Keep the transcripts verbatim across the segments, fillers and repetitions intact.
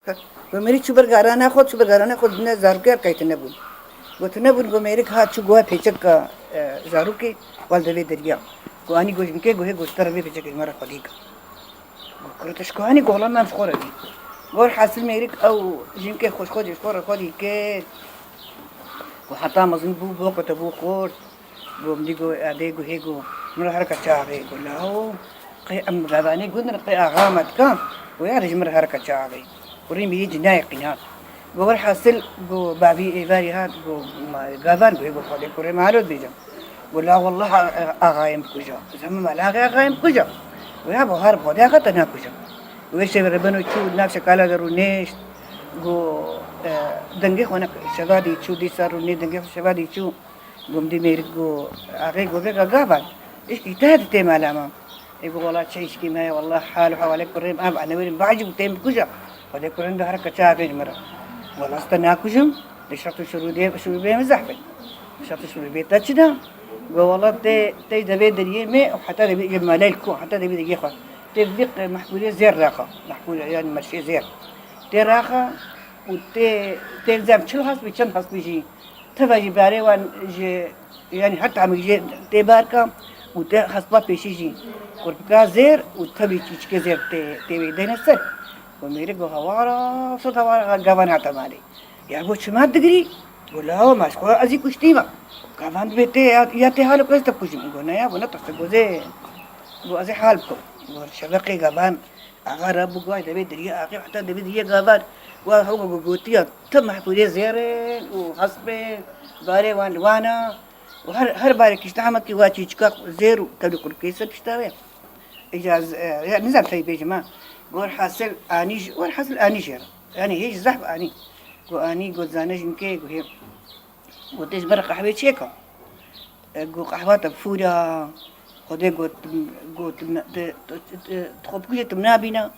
Go mêrik çû ber garana xwe, çû ber garana xwe dine zarokê her kaytine bûn. Gotine bûn, go mêrik hat çû goha pêçeka, e, zarokê wal devê derya. Go anî go jinkê go hê go ji te re vê pêçekê ji me re xwedî ke. Go kuro te ji ku anî? Go wela me em ji xwe re dî. Gor hasil mêrik ew jinkê xwe ji xwe dî, ji xwe re xwedî ke. Go heta mezin bû, bokete bû xort. Go min dî go, adê go hê go, min re herika çaxê. Go lawo, qey em gavanê gund in, qey axa me dika. Go ya ji min re herika çaxê. Go rê mêrî cinayê qînan. Go werhasil, go bavî êvarî hat, go ma, gavan go hê go Xwedê kurê me halo dibêjim. Go la wallah a-, axayê min bikuje. Zema me la axê axayê min bikuje. Go ya bo har Xwedê axa te nakuje. Go wê şevê re beno çû nav şekala de rûnêşt. Go, e, dengê xwe ne şeva dî çû, dîsa rûnê dengê xwe şeva dî çû. Gomdî mêrik go, axê go vêga gavan, îşkî te dî tê mala me. Ê go wela çi îşkî me ye, wela hal û hewalê kurê me, ev anewêrin bacî û tên bikuja. Xwedê kurê min de herika çaxê ji min re. Wela ez te nakujim, lê şert û şurûdê, şurûbê min zehf e. Şert û şurûbê te çi da? Go wela tê, tê devê deriyê me û heta devê yê malê ku, heta devê deriyê xwe. Tê vî mehbûlê zêr raxa. Mehbûlê, yani merşê zêr. Tê raxa û tê, tê zem çil hesbî, çend hesbî jî. Teva jî barê wan ji, yani her tamî jê tê barka û tê hespa pêşî jî qurbika zêr û tevî çîçikê zêr tê, tê wê dene ser. Û mêrik go hewara, sed hewara gavan hate malê. Ya go çima digirî? Go lawo ma ji xwe ez jî kuştî me. Gavan dibê tê ya, ya tê halo ku ez te kujim. Go ne ya, go ne teste go zê. Go ez ê hal bikim. Go şeveqê gavan Axa rabû guay devê diriyê axê heta devê diriyê gavan. Wa hewga gotiya, ti mehbûrê zêr in û hesp in, barê wan li wan e. Û her, her barê kişte hema kî wa çîçika zêr û tevlî qurkê ser kişta wê. Îca ez, e, ya nizam tey bêjim ha. Gor hasil anî jî, gor hasil anî jê re. Yani hêj zehf anî. Go anî, go zane jinkê, go hê. Go tê ji me re qehwê çêka. E, go qehwa te fûra, Xwedê got, got, tu, tu, tu, tu xwe bikujê tu min nabîne,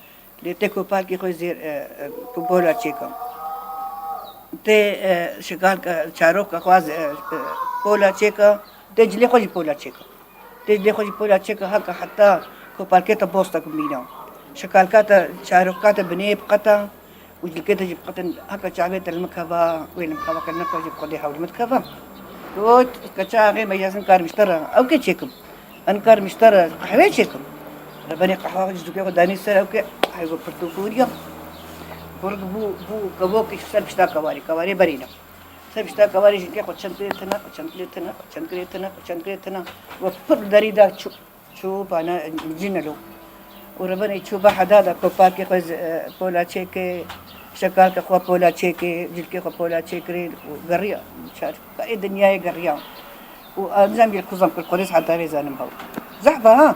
lê tê ku parkê xwe zêr, e, e, ku bola çêka. Tê, e, şikalka, çaroka xwe, e, e, pola çêka, tê cilê xwe jî pola çêka. Tê cilê xwe jî pola çêka haka heta ku parkê te bosta ku mîna. Şikalka te, çaroka te binê biqeta. Û cilkê te jî biqetin, heka çavê te li min keva, wê li min keva, ke neka jî bi Xwedê hewl min dikeva. Got, keça axê me yazin kar miştera, ew kê çêkim? En kar miştera, qehwê çêkim? Rebenê qehwa ji dûkê xwe danî ser ew kê, hey got pirtûkûriya. Pirtûk bû, bû kevokê ser pişta kewarê, kewarê berîne. Ser pişta kewarê jinkê xwe çend kirê tine, xwe çend kirê tine, xwe çend kirê tine, xwe çend kirê tine. We pir derî da çû. Çû bana cîne lo. Û rebenê çû ba heda da ku parkê xwe z-, e, pola çêkê, şekalke xwe pola çêkê, cilkê xwe pola çêkirê û geriya. Çar, ê dinyayê geriya. Û anzam bir kuzam kir, Xwedê heta vê zanim hew. Zehf e ha.